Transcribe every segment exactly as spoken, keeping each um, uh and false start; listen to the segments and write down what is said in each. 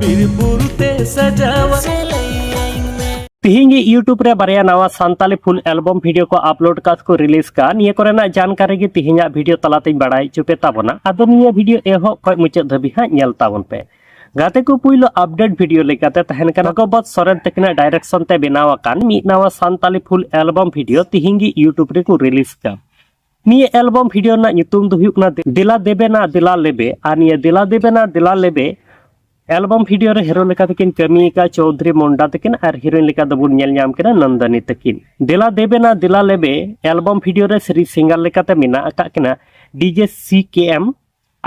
ᱵᱤᱨ ᱵᱩᱨᱩ ᱛᱮ ᱥᱟᱡᱟᱣᱟ᱾ ᱛᱤᱦᱤᱧ ᱜᱮ YouTube ᱨᱮ ᱵᱟᱨᱭᱟ ᱱᱟᱣᱟ ᱥᱟᱱᱛᱟᱞᱤ ᱯᱷᱩᱞ ᱮᱞᱵᱚᱢ ᱵᱷᱤᱰᱤᱭᱳ ᱠᱚ ᱟᱯᱞᱳᱰ ᱠᱟᱫ ᱠᱚ ᱨᱤᱞᱤᱡᱽ ᱠᱟᱜ᱾ ᱱᱤᱭᱟᱹ ᱠᱚᱨᱮᱱᱟᱜ ᱡᱟᱱᱠᱟᱨᱤ ᱜᱮ ᱛᱤᱦᱤᱧᱟᱜ ᱵᱷᱤᱰᱤᱭᱳ ᱛᱟᱞᱟᱛᱮᱧ ᱵᱟᱲᱟᱭ ᱦᱚᱪᱚ ᱯᱮ ᱛᱟᱵᱚᱱᱟ᱾ ᱟᱫᱚ ᱱᱤᱭᱟᱹ ᱵᱷᱤᱰᱤᱭᱳ ᱮᱦᱚᱵ ᱠᱷᱚᱱ ᱢᱩᱪᱟᱹᱫ ᱫᱷᱟᱹᱵᱤᱡ ᱦᱟᱸᱜ ᱧᱮᱞ ᱛᱟᱵᱚᱱ ᱯᱮ᱾ ᱜᱟᱛᱮ ᱠᱚ, ᱯᱩᱭᱞᱩ ᱟᱯᱰᱮᱴ ᱵᱷᱤᱰᱤᱭᱳ ᱞᱮᱠᱟᱛᱮ ᱛᱟᱦᱮᱱ ᱠᱟᱱᱟ ᱵᱷᱟᱜᱚᱵᱚᱛ ᱥᱚᱨᱮᱱ ᱛᱟᱹᱠᱤᱱᱟᱜ ᱰᱟᱭᱨᱮᱠᱥᱚᱱ ᱛᱮ ᱵᱮᱱᱟᱣ ᱟᱠᱟᱱ ᱢᱤᱫ ᱱᱟᱣᱟ ᱥᱟᱱᱛᱟᱞᱤ ᱯᱷᱩᱞ ᱮᱞᱵᱚᱢ ᱵᱷᱤᱰᱤᱭᱳ ᱛᱤᱦᱤᱧ ᱜᱮ YouTube ᱨᱮᱠᱚ ᱨᱤᱞᱤᱡᱽ ᱠᱟᱜ᱾ ᱱᱤᱭᱟᱹ ᱮᱞᱵᱚᱢ ᱵᱷᱤᱰᱤᱭᱳ ᱨᱮᱱᱟᱜ ᱧᱩᱛᱩᱢ ᱫᱚ ᱦᱩᱭᱩᱜ ᱠᱟᱱᱟ ᱫᱮᱞᱟ ᱫᱮᱵᱮᱱᱟ ᱫᱮᱞᱟ ᱞᱮᱵᱮ᱾ ᱟᱨ ᱱᱤᱭᱟᱹ ᱫᱮᱞᱟ ᱫᱮᱵᱮᱱᱟ ᱫᱮᱞᱟ ᱞᱮᱵᱮ ᱮᱞᱵᱚᱢ ᱵᱷᱤᱰᱤᱭᱳ ᱨᱮ ᱦᱤᱨᱳ ᱞᱮᱠᱟ ᱛᱮᱠᱤᱱ ᱠᱟᱹᱢᱤ ᱟᱠᱟᱫ ᱪᱳᱣᱫᱷᱨᱤ ᱢᱩᱱᱰᱟ ᱛᱟᱹᱠᱤᱱ ᱟᱨ ᱦᱤᱨᱳᱭᱤᱱ ᱞᱮᱠᱟ ᱫᱚᱵᱚᱱ ᱧᱮᱞ ᱧᱟᱢ ᱠᱤᱱᱟ ᱱᱚᱱᱫᱚᱱᱤ ᱛᱟᱹᱠᱤᱱ᱾ ᱫᱮᱞᱟ ᱫᱮᱵᱮᱱᱟ ᱫᱮᱞᱟ ᱞᱮᱵᱮ ᱮᱞᱵᱚᱢ ᱵᱷᱤᱰᱤᱭᱳ ᱨᱮ ᱥᱮᱨᱮᱧ ᱥᱤᱝᱜᱟᱨ ᱞᱮᱠᱟᱛᱮ ᱢᱮᱱᱟᱜ ᱟᱠᱟᱫ ᱠᱤᱱᱟ ᱰᱤᱡᱮ ᱥᱤ ᱠᱮ ᱮᱢ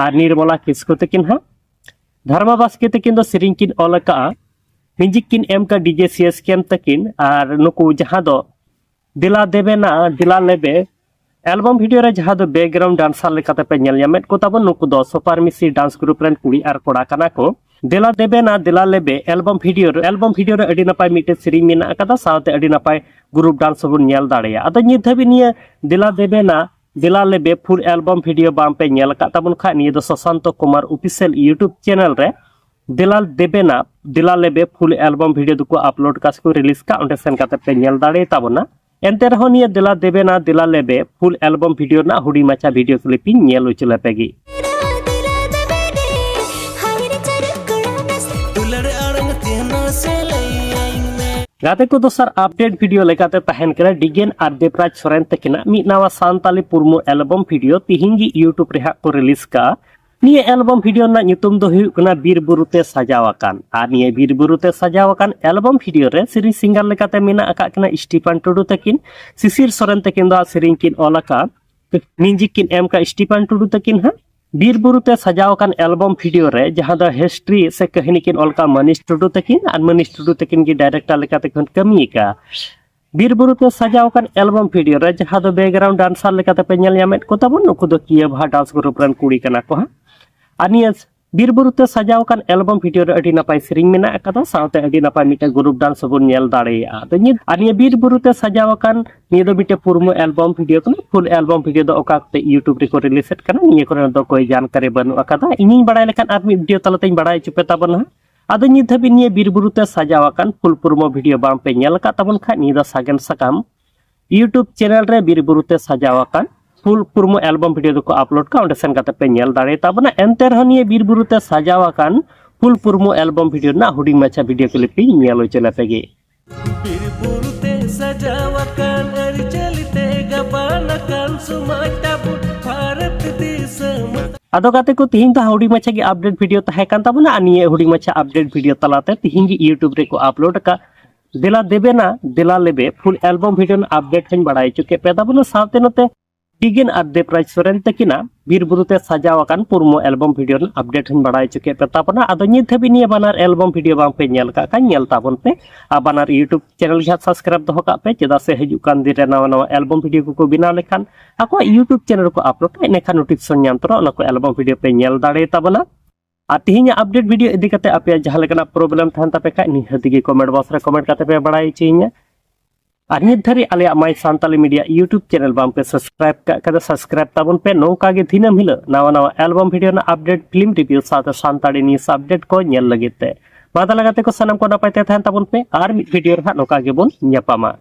ᱟᱨ ᱱᱤᱨᱢᱚᱞᱟ ᱠᱤᱥᱠᱩ ᱛᱟᱹᱠᱤᱱ ᱦᱟᱸᱜ᱾ ᱫᱷᱟᱨᱢᱟ ᱵᱟᱥᱠᱮ ᱛᱟᱹᱠᱤᱱ ᱫᱚ ᱥᱮᱨᱮᱧ ᱠᱤᱱ ᱚᱞ ᱟᱠᱟᱫᱼᱟ᱾ ᱢᱤᱣᱡᱤᱠ ᱠᱤᱱ ᱮᱢ ᱟᱠᱟᱫ ᱰᱤᱡᱮ ᱥᱤ ᱮᱥ ᱠᱮ ᱮᱢ ᱛᱟᱹᱠᱤᱱ᱾ ᱟᱨ ᱱᱩᱠᱩ ᱡᱟᱦᱟᱸ ᱫᱚ ᱫᱮᱞᱟ ᱫᱮᱵᱮᱱᱟ ᱫᱮᱞᱟ ᱞᱮᱵᱮ ᱮᱞᱵᱚᱢ ᱵᱷᱤᱰᱤᱭᱳ ᱨᱮ ᱡᱟᱦᱟᱸ ᱫᱚ ᱵᱮᱠᱜᱨᱟᱣᱩᱱᱰ ᱰᱟᱱᱥᱟᱨ ᱞᱮᱠᱟᱛᱮ ᱯᱮ ᱧᱮᱞ ᱧᱟᱢᱮᱫ ᱠᱚ ᱛᱟᱵᱚᱱ, ᱱᱩᱠᱩ ᱫᱚ ᱥᱩᱯᱟᱨ ᱢᱤᱥᱤ ᱰᱟᱱᱥ ᱜᱨᱩᱯ ᱨᱮᱱ ᱠᱩᱲᱤ ᱟᱨ ᱠᱚᱲᱟ ᱠᱟᱱᱟ ᱠᱚ᱾ ᱫᱮᱞᱟ ᱫᱮᱵᱮᱱᱟ ᱫᱮᱞᱟ ᱞᱮᱵᱮ ᱮᱞᱵᱚᱢ ᱵᱷᱤᱰᱤᱭᱳ ᱨᱮ, ᱮᱞᱵᱚᱢ ᱵᱷᱤᱰᱤᱭᱳ ᱨᱮ ᱟᱹᱰᱤ ᱱᱟᱯᱟᱭ ᱢᱤᱫᱴᱮᱱ ᱥᱮᱨᱮᱧ ᱢᱮᱱᱟᱜ ᱟᱠᱟᱫᱟ, ᱥᱟᱶᱛᱮ ᱟᱹᱰᱤ ᱱᱟᱯᱟᱭ ᱜᱨᱩᱯ ᱰᱟᱱᱥ ᱦᱚᱸᱵᱚᱱ ᱧᱮᱞ ᱫᱟᱲᱮᱭᱟᱜᱼᱟ᱾ ᱟᱫᱚ ᱱᱤᱛ ᱫᱷᱟᱹᱵᱤᱡ ᱱᱤᱭᱟᱹ ᱫᱮᱞᱟ ᱫᱮᱵᱮᱱᱟ ᱫᱮᱞᱟ ᱞᱮᱵᱮ ᱯᱷᱩᱞ ᱮᱞᱵᱚᱢ ᱵᱷᱤᱰᱤᱭᱳ ᱵᱟᱝ ᱯᱮ ᱧᱮᱞ ᱟᱠᱟᱫ ᱛᱟᱵᱚᱱ ᱠᱷᱟᱡ, ᱱᱤᱭᱟᱹ ᱫᱚ ᱥᱩᱥᱟᱱᱛᱚ ᱠᱩᱢᱟᱨ ᱚᱯᱷᱤᱥᱤᱭᱟᱞ YouTube ᱪᱮᱱᱮᱞ ᱨᱮ ᱫᱮᱞᱟ ᱫᱮᱵᱮᱱᱟ ᱫᱮᱞᱟ ᱞᱮᱵᱮ ᱯᱷᱩᱞ ᱮᱞᱵᱚᱢ ᱵᱷᱤᱰᱤᱭᱳ ᱫᱚᱠᱚ ᱟᱯᱞᱳᱰ ᱠᱟᱜ ᱥᱮ ᱠᱚ ᱨᱤᱞᱤᱡᱽ ᱠᱟᱜ, ᱚᱸᱰᱮ ᱥᱮᱱ ᱠᱟᱛᱮ ᱯᱮ ᱧᱮᱞ ᱫᱟᱲᱮ ᱛᱟᱵᱚᱱᱟ᱾ ᱮᱱᱛᱮ ᱨᱮᱦᱚᱸ ᱱᱤᱭᱟᱹ ᱫᱮᱞᱟ ᱫᱮᱵᱮᱱᱟ ᱫᱮᱞᱟ ᱞᱮᱵᱮ ᱯᱷᱩᱞ ᱮᱞᱵᱚᱢ ᱵᱷᱤᱰᱤᱭᱳ ᱨᱮᱱᱟᱜ ᱦᱩᱰᱤᱧ ᱢᱟᱪᱷᱟ ᱵᱷᱤᱰᱤᱭᱳ ᱠᱞᱤᱯ ᱤᱧ ᱧᱮᱞ ᱦᱚᱪᱚ ᱞᱮᱯᱮ ᱜᱮ᱾ ᱫᱩᱞᱟᱹᱲ ᱟᱲᱟᱝ ᱛᱮ ᱱᱟᱥᱮ ᱞᱟᱹᱭᱟᱹᱧ ᱢᱮ᱾ ᱜᱟᱛᱮ ᱠᱚ, ᱫᱚᱥᱟᱨ ᱟᱯᱰᱮᱴ ᱵᱷᱤᱰᱤᱭᱳ ᱞᱮᱠᱟᱛᱮ ᱛᱟᱦᱮᱱ ᱠᱟᱱᱟ ᱰᱤᱜᱮᱱ ᱟᱨ ᱫᱮᱵᱽᱨᱟᱡᱽ ᱥᱚᱨᱮᱱ ᱛᱟᱹᱠᱤᱱᱟᱜ ᱢᱤᱫ ᱱᱟᱣᱟ ᱥᱟᱱᱛᱟᱞᱤ ᱯᱩᱨᱢᱩ ᱮᱞᱵᱚᱢ ᱵᱷᱤᱰᱤᱭᱳ ᱛᱤᱦᱤᱧ ᱜᱮ YouTube ᱨᱮ ᱦᱟᱸᱜ ᱠᱚ ᱨᱤᱞᱤᱡᱽ ᱠᱟᱜᱼᱟ᱾ ᱱᱤᱭᱟᱹ ᱮᱞᱵᱚᱢ ᱵᱷᱤᱰᱤᱭᱳ ᱨᱮᱱᱟᱜ ᱧᱩᱛᱩᱢ ᱫᱚ ᱦᱩᱭᱩᱜ ᱠᱟᱱᱟ ᱵᱤᱨ ᱵᱩᱨᱩ ᱛᱮ ᱥᱟᱡᱟᱣ ᱟᱠᱟᱱ᱾ ᱟᱨ ᱱᱤᱭᱟᱹ ᱵᱤᱨ ᱵᱩᱨᱩ ᱛᱮ ᱥᱟᱡᱟᱣ ᱟᱠᱟᱱ ᱮᱞᱵᱚᱢ ᱵᱷᱤᱰᱤᱭᱳ ᱨᱮ ᱥᱮᱨᱮᱧ ᱥᱤᱝᱜᱟᱨ ᱞᱮᱠᱟᱛᱮ ᱢᱮᱱᱟᱜ ᱟᱠᱟᱫ ᱠᱤᱱᱟ ᱥᱴᱤᱯᱷᱟᱱ ᱴᱩᱰᱩ ᱛᱟᱹᱠᱤᱱ᱾ ᱥᱤᱥᱤᱨ ᱥᱚᱨᱮᱱ ᱛᱟᱹᱠᱤᱱ ᱫᱚ ᱥᱮᱨᱮᱧ ᱠᱤᱱ ᱚᱞ ᱟᱠᱟᱫ, ᱢᱤᱣᱡᱤᱠ ᱠᱤᱱ ᱮᱢ ᱟᱠᱟᱫ ᱥᱴᱤᱯᱷᱟᱱ ᱴᱩᱰᱩ ᱛᱟᱹᱠᱤᱱ ᱦᱟᱸᱜ᱾ ᱵᱤᱨ ᱵᱩᱨᱩ ᱛᱮ ᱥᱟᱡᱟᱣ ᱟᱠᱟᱱ ᱮᱞᱵᱚᱢ ᱵᱷᱤᱰᱤᱭᱳ ᱨᱮ ᱡᱟᱦᱟᱸ ᱫᱚ ᱦᱤᱥᱴᱨᱤ ᱥᱮ ᱠᱟᱹᱦᱱᱤ ᱠᱤᱱ ᱚᱞ ᱟᱠᱟᱫ ᱢᱟᱹᱱᱤᱥ ᱴᱩᱰᱩ ᱛᱟᱹᱠᱤᱱ, ᱟᱨ ᱢᱟᱹᱱᱤᱥ ᱴᱩᱰᱩ ᱛᱟᱹᱠᱤᱱ ᱜᱮ ᱰᱟᱭᱨᱮᱠᱴᱟᱨ ᱞᱮᱠᱟᱛᱮ ᱠᱤᱱ ᱠᱟᱹᱢᱤ ᱟᱠᱟᱫᱼᱟ᱾ ᱵᱤᱨ ᱵᱩᱨᱩ ᱛᱮ ᱥᱟᱡᱟᱣ ᱟᱠᱟᱱ ᱮᱞᱵᱚᱢ ᱵᱷᱤᱰᱤᱭᱳ ᱨᱮ ᱡᱟᱦᱟᱸ ᱫᱚ ᱵᱮᱠᱜᱨᱟᱣᱩᱱᱰ ᱰᱟᱱᱥᱟᱨ ᱞᱮᱠᱟᱛᱮ ᱯᱮ ᱧᱮᱞ ᱧᱟᱢᱮᱫ ᱠᱚ ᱛᱟᱵᱚᱱ, ᱱᱩᱠᱩ ᱫᱚ ᱠᱤᱭᱟᱹ ᱵᱷᱟ ᱰᱟᱱᱥ ᱜᱨᱩᱯ ᱨᱮᱱ ᱠᱩᱲᱤ ᱠᱟᱱᱟ ᱠᱚ ᱦᱟᱸᱜ᱾ ᱟᱨ ᱱᱤᱭᱟᱹ ᱵᱤᱨ ᱵᱩᱨᱩ ᱛᱮ ᱥᱟᱡᱟᱣ ᱟᱠᱟᱱ ᱮᱞᱵᱚᱢ ᱵᱷᱤᱰᱤᱭᱳ ᱨᱮ ᱟᱹᱰᱤ ᱱᱟᱯᱟᱭ ᱥᱮᱨᱮᱧ ᱢᱮᱱᱟᱜ ᱟᱠᱟᱫᱟ, ᱥᱟᱶᱛᱮ ᱟᱹᱰᱤ ᱱᱟᱯᱟᱭ ᱢᱤᱫᱴᱮᱱ ᱜᱨᱩᱯ ᱰᱟᱱᱥ ᱦᱚᱸᱵᱚᱱ ᱧᱮᱞ ᱫᱟᱲᱮᱭᱟᱜᱼᱟ᱾ ᱟᱫᱚ ᱱᱤᱛ ᱟᱨ ᱱᱤᱭᱟᱹ ᱵᱤᱨ ᱵᱩᱨᱩ ᱛᱮ ᱥᱟᱡᱟᱣ ᱟᱠᱟᱱ ᱱᱤᱭᱟᱹ ᱫᱚ ᱢᱤᱫᱴᱮᱱ ᱯᱩᱨᱢᱩ ᱮᱞᱵᱚᱢ ᱵᱷᱤᱰᱤᱭᱳ ᱠᱟᱱᱟ᱾ ᱯᱷᱩᱞ ᱮᱞᱵᱚᱢ ᱵᱷᱤᱰᱤᱭᱳ ᱫᱚ ᱚᱠᱟ ᱚᱠᱛᱮ YouTube ᱨᱮᱠᱚ ᱨᱤᱞᱤᱡᱽ ᱮᱫ ᱠᱟᱱᱟ, ᱱᱤᱭᱟᱹ ᱠᱚᱨᱮ ᱫᱚ ᱠᱳᱭ ᱡᱟᱱᱠᱟᱨᱤ ᱵᱟᱹᱱᱩᱜ ᱟᱠᱟᱫᱟ᱾ ᱤᱧᱤᱧ ᱵᱟᱲᱟᱭ ᱞᱮᱠᱷᱟᱱ ᱟᱨ ᱢᱤᱫ ᱵᱷᱤᱰᱤᱭᱳ ᱛᱟᱞᱟᱛᱮᱧ ᱵᱟᱲᱟᱭ ᱦᱚᱪᱚ ᱯᱮ ᱛᱟᱵᱚᱱᱟ ᱦᱟᱸᱜ᱾ ᱟᱫᱚ ᱱᱤᱛ ᱫᱷᱟᱹᱵᱤᱡ ᱱᱤᱭᱟᱹ ᱵᱤᱨ ᱵᱩᱨᱩ ᱛᱮ ᱥᱟᱡᱟᱣ ᱟᱠᱟᱱ ᱯᱷᱩᱞ ᱯᱩᱨᱢᱚ ᱵᱷᱤᱰᱤᱭᱳ ᱵᱟᱝ ᱯᱮ ᱧᱮᱞ ᱟᱠᱟᱫ ᱛᱟᱵᱚᱱ ᱠᱷᱟᱡ, ᱱᱤᱭᱟᱹ ᱫᱚ ᱥᱟᱜᱮᱱ ᱥᱟᱠᱟᱢ YouTube ᱪᱮᱱᱮᱞ ᱨᱮ ᱵᱤᱨ ᱵᱩᱨᱩ ᱛᱮ ᱥᱟᱡᱟᱣ ᱟᱠᱟᱱ ᱯᱷᱩᱞ ᱯᱩᱨᱢᱚ ᱮᱞᱵᱚᱢ ᱵᱷᱤᱰᱤᱭᱳ ᱫᱚᱠᱚ ᱟᱯᱞᱳᱰ ᱠᱟᱜᱼᱟ, ᱚᱸᱰᱮ ᱥᱮᱱ ᱠᱟᱛᱮ ᱯᱮ ᱧᱮᱞ ᱫᱟᱲᱮ ᱛᱟᱵᱚᱱᱟ᱾ ᱮᱱᱛᱮ ᱨᱮᱦᱚᱸ ᱱᱤᱭᱟᱹ ᱵᱤᱨ ᱵᱩᱨᱩ ᱛᱮ ᱥᱟᱡᱟᱣ ᱟᱠᱟᱱ ᱯᱷᱩᱞ ᱯᱩᱨᱢᱚ ᱮᱞᱵᱚᱢ ᱵᱷᱤᱰᱤᱭᱳ ᱨᱮᱱᱟᱜ ᱦᱩᱰᱤᱧ ᱢᱟᱪᱷᱟ ᱵᱷᱤᱰᱤᱭᱳ ᱠᱞᱤᱯ ᱤᱧ ᱧᱮᱞ ᱦᱚᱪᱚ ᱞᱮᱯᱮ ᱜᱮ᱾ ᱵᱤᱨ ᱵᱩᱨᱩ ᱛᱮ ᱥᱟᱡᱟᱣ ᱟᱠᱟᱱ, ᱟᱹᱨᱤᱪᱟᱹᱞᱤ ᱛᱮ ᱜᱟᱵᱟᱱ ᱟᱠᱟᱱ ᱥᱚᱢᱟᱡᱽ ᱛᱟᱵᱚᱱ ᱵᱷᱟᱨᱚᱛ ᱫᱤᱥᱚᱢ᱾ ᱟᱫᱚ ᱜᱟᱛᱮ ᱠᱚ, ᱛᱤᱦᱤᱧ ᱫᱚ ᱦᱩᱰᱤᱧ ᱢᱟᱪᱷᱟ ᱜᱮ ᱟᱯᱰᱮᱴ ᱵᱷᱤᱰᱤᱭᱳ ᱛᱟᱦᱮᱸ ᱠᱟᱱ ᱛᱟᱵᱚᱱᱟ, ᱟᱨ ᱱᱤᱭᱟᱹ ᱦᱩᱰᱤᱧ ᱢᱟᱪᱷᱟ ᱟᱯᱰᱮᱴ ᱵᱷᱤᱰᱤᱭᱳ ᱛᱟᱞᱟᱛᱮ ᱛᱤᱦᱤᱧ ᱜᱮ YouTube ᱨᱮᱠᱚ ᱟᱯᱞᱳᱰ ᱟᱠᱟᱫ ᱫᱮᱞᱟ ᱫᱮᱵᱮᱱᱟ ᱫᱮᱞᱟ ᱞᱮᱵᱮ ᱯᱷᱩᱞ ᱮᱞᱵᱚᱢ ᱵᱷᱤᱰᱤᱭᱳ ᱨᱮᱱᱟᱜ ᱟᱯᱰᱮᱴ ᱦᱚᱸᱧ ᱵᱟᱲᱟᱭ ᱦᱚᱪᱚ ᱠᱮᱫ ᱯᱮ ᱛᱟᱵᱚᱱᱟ᱾ ᱥᱟᱶᱛᱮ ᱱᱚᱛᱮ ᱵᱤᱜᱮᱱ ᱟᱨ ᱫᱮᱵᱽᱨᱟᱡᱽ ᱥᱚᱨᱮᱱ ᱛᱟᱹᱠᱤᱱᱟᱜ ᱵᱤᱨ ᱵᱩᱨᱩ ᱛᱮ ᱥᱟᱡᱟᱣ ᱟᱠᱟᱱ ᱯᱩᱨᱢᱚ ᱮᱞᱵᱚᱢ ᱵᱷᱤᱰᱤᱭᱳ ᱨᱮᱱᱟᱜ ᱟᱯᱰᱮᱴ ᱦᱚᱸᱧ ᱵᱟᱲᱟᱭ ᱦᱚᱪᱚ ᱠᱮᱫ ᱯᱮ ᱛᱟᱵᱚᱱᱟ᱾ ᱟᱫᱚ ᱱᱤᱛ ᱫᱷᱟᱹᱵᱤᱡ ᱱᱤᱭᱟᱹ ᱵᱟᱱᱟᱨ ᱮᱞᱵᱚᱢ ᱵᱷᱤᱰᱤᱭᱳ ᱵᱟᱝ ᱯᱮ ᱧᱮᱞ ᱠᱟᱜ ᱠᱷᱟᱱ, ᱧᱮᱞ ᱛᱟᱵᱚᱱ ᱯᱮ᱾ ᱟᱨ ᱵᱟᱱᱟᱨ YouTube ᱪᱮᱱᱮᱞ ᱜᱮ ᱦᱟᱸᱜ ᱥᱟᱵᱥᱠᱨᱟᱭᱤᱵ ᱫᱚᱦᱚ ᱠᱟᱜ ᱯᱮ, ᱪᱮᱫᱟᱜ ᱥᱮ ᱦᱤᱡᱩᱜ ᱠᱟᱱ ᱫᱤᱱ ᱨᱮ ᱱᱟᱣᱟ ᱱᱟᱣᱟ ᱮᱞᱵᱚᱢ ᱵᱷᱤᱰᱤᱭᱳ ᱠᱚᱠᱚ ᱵᱮᱱᱟᱣ ᱞᱮᱠᱷᱟᱱ ᱟᱠᱚᱣᱟᱜ YouTube ᱪᱮᱱᱮᱞ ᱨᱮᱠᱚ ᱟᱯᱞᱳᱰᱟ, ᱤᱱᱟᱹᱠᱷᱟᱱ ᱱᱳᱴᱤᱯᱷᱤᱠᱮᱥᱚᱱ ᱧᱟᱢ ᱛᱚᱨᱟ ᱚᱱᱟ ᱠᱚ ᱮᱞᱵᱚᱢ ᱵᱷᱤᱰᱤᱭᱳ ᱯᱮ ᱧᱮᱞ ᱫᱟᱲᱮ ᱛᱟᱵᱚᱱᱟ᱾ ᱟᱨ ᱛᱤᱦᱤᱧᱟᱜ ᱟᱯᱰᱮᱴ ᱵᱷᱤᱰᱤᱭᱳ ᱤᱫᱤ ᱠᱟᱛᱮ ᱟᱯᱮᱭᱟᱜ ᱡᱟᱦᱟᱸ ᱞᱮᱠᱟᱱᱟᱜ ᱯᱨᱚᱵᱞᱮᱢ ᱛᱟᱦᱮᱱ ᱛᱟᱯᱮ ᱠᱷᱟᱡ, ᱱᱤᱦᱟᱹᱛ ᱜᱮ ᱠᱚᱢᱮᱱᱴ ᱵᱚᱠᱥ ᱨᱮ ᱠᱚᱢᱮᱱᱴ ᱠᱟᱛᱮ ᱯᱮ ᱵᱟᱲᱟᱭ ᱦᱚᱪᱚᱭᱤᱧᱟ᱾ ᱟᱨ ᱱᱤᱛ ᱫᱷᱟᱹᱨᱤᱡ ᱟᱞᱮᱭᱟᱜ ᱢᱟᱭ ᱥᱟᱱᱛᱟᱞᱤ ᱢᱤᱰᱤᱭᱟ YouTube ᱪᱮᱱᱮᱞ ᱵᱟᱝ ᱯᱮ ᱥᱟᱵᱥᱠᱨᱟᱭᱤᱵ ᱠᱟᱜ ᱠᱷᱟᱡ ᱫᱚ ᱥᱟᱵᱥᱠᱨᱟᱭᱤᱵ ᱛᱟᱵᱚᱱ ᱯᱮ᱾ ᱱᱚᱝᱠᱟ ᱜᱮ ᱫᱤᱱᱟᱹᱢ ᱦᱤᱞᱳᱜ ᱱᱟᱣᱟ ᱱᱟᱣᱟ ᱮᱞᱵᱚᱢ ᱵᱷᱤᱰᱤᱭᱳ ᱨᱮᱱᱟᱜ ᱟᱯᱰᱮᱴ, ᱯᱷᱤᱞᱢ ᱨᱤᱵᱷᱤᱭᱩ ᱥᱟᱶᱛᱮ ᱥᱟᱱᱛᱟᱲᱤ ᱱᱤᱭᱩᱡᱽ ᱟᱯᱰᱮᱴ ᱠᱚ ᱧᱮᱞ ᱞᱟᱹᱜᱤᱫ ᱛᱮ᱾ ᱢᱟ ᱛᱟᱦᱞᱮ ᱜᱟᱛᱮ ᱠᱚ, ᱥᱟᱱᱟᱢ ᱠᱚ ᱱᱟᱯᱟᱭ ᱛᱮ ᱛᱟᱦᱮᱱ ᱛᱟᱵᱚᱱ ᱯᱮ, ᱟᱨ ᱢᱤᱫ ᱵᱷᱤᱰᱤᱭᱳ ᱨᱮ ᱦᱟᱸᱜ ᱱᱚᱝᱠᱟ ᱜᱮᱵᱚᱱ ᱧᱟᱯᱟᱢᱟ᱾